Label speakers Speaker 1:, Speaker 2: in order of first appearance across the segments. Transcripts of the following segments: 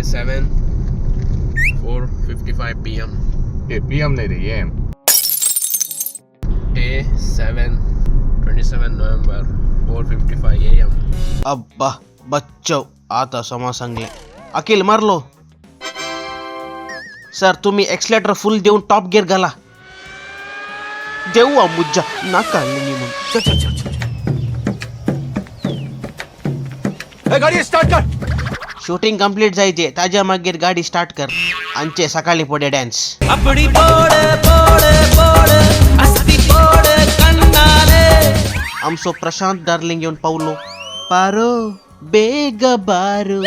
Speaker 1: Day 7, 4:55 PM.
Speaker 2: A PM नाही रे, M.
Speaker 1: Day 7, 27 November, 4:55 AM.
Speaker 3: अब्बा बच्चव, आता समा सांगले. अखिल मारलो सर, तुम्ही एक्सलेटर फुल देऊन टॉप गिअर घाला. देऊ मुज्जा ना काढली म्हणून. चल चल चल चल.
Speaker 2: गाडी स्टार्ट कर.
Speaker 3: शूटिंग कंप्लीट जायचे ताज्या मागीर गाडी स्टार्ट कर. आमचे सकाळी पुढे डॅन्स. आमचो प्रशांत डार्लिंग येऊन पावलो. पारो बेग बारो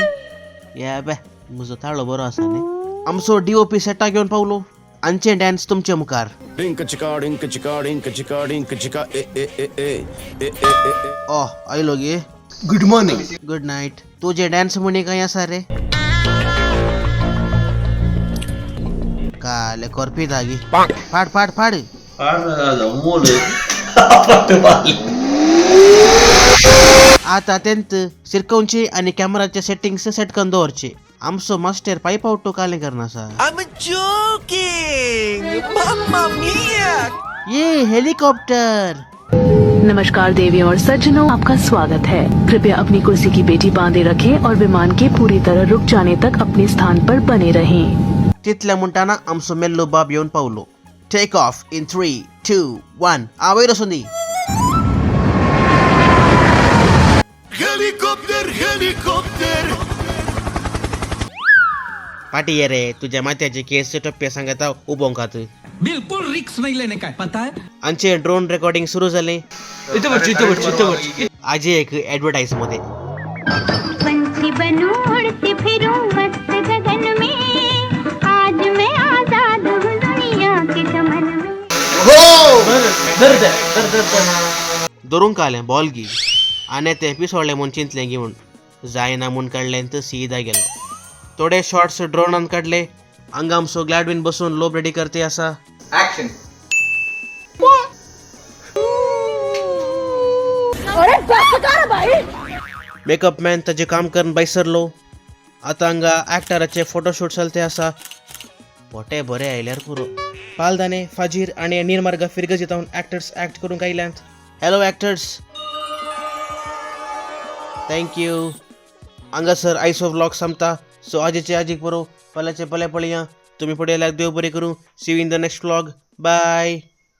Speaker 3: या बे, म्हजो ताळो बरो आसा न्ही. आमचो डीओपी सेटाक येवन पावलो. आमचे डॅन्स तुमचे मुखार.
Speaker 4: डिंक चिका डिंक चिका डिंक चिका डिंक चिका ए ए ए ए ए ए ए ए.
Speaker 3: ओ आयलो गे.
Speaker 1: Good morning.
Speaker 3: Good night. तुझे डॅन्स म्हणी काय आसा रे? काले करपी जागी. फाड फाड फाड. आता तेंत सिरकोवची आणि कॅमेराचे सेटिंग्स सेट करून दवरचे. आमचो मास्टर पायप आवटो काले करना. ये हेलिकॉप्टर.
Speaker 5: नमस्कार देवियों और सज्जनों, आपका स्वागत है. कृपया अपनी कुर्सी की पेटी बांधे रखें और विमान के पूरी तरह रुक जाने तक अपने स्थान पर बने रहें.
Speaker 3: तितल्या म्हणटाना आमचो मेल्लो बाब येवन पावलो. Take off in 3, 2, 1. आ वयर वचून दी.
Speaker 4: Helicopter helicopter.
Speaker 3: पाटी ये रे, तुझ्या मात्याचे केस टप्पे सांगता उबोंक खात.
Speaker 6: बिल्कुल रिक्स नहीं लेने का है, पता है.
Speaker 3: आमचे ड्रोन रेकॉर्डिंग सुरू झाले. आजी एक ऍडव्हर्टाईज मध्ये.
Speaker 7: पंछी बनूं, उड़ती फिरूं मस्त गगन में. आज मैं आजाद हूँ दुनिया के चमन में.
Speaker 3: धरूंक आलें बॉल गी आनी ते पिसोडले म्हूण चिंतलें गी म्हूण जायना म्हूण काडलें तर सीधा गेलो. थोडे शॉर्ट्स ड्रोनान काडले. हांगा आमचो ग्लॅडवीन बसून लोब रेडी करते आसा. मेकअप मॅन ताजें काम करून भायसरलो. आतां हांगा ऍक्टराचे फोटोशूट चलते आसा. पोटे बरे आयल्यार पुरो. पालदाने फाजीर आनी निर्मार्ग फिरगजितावन ऍक्टर्स ऍक्ट करूंक आयल्यात. Hello actors, thank you. हांगासर आयचो व्लॉग सोंपता. सो आजीचे आजीक पुरो, फाल्यांचे पले पळया. तुमी फुडें देव बरें करूं. See you in the next vlog. Bye.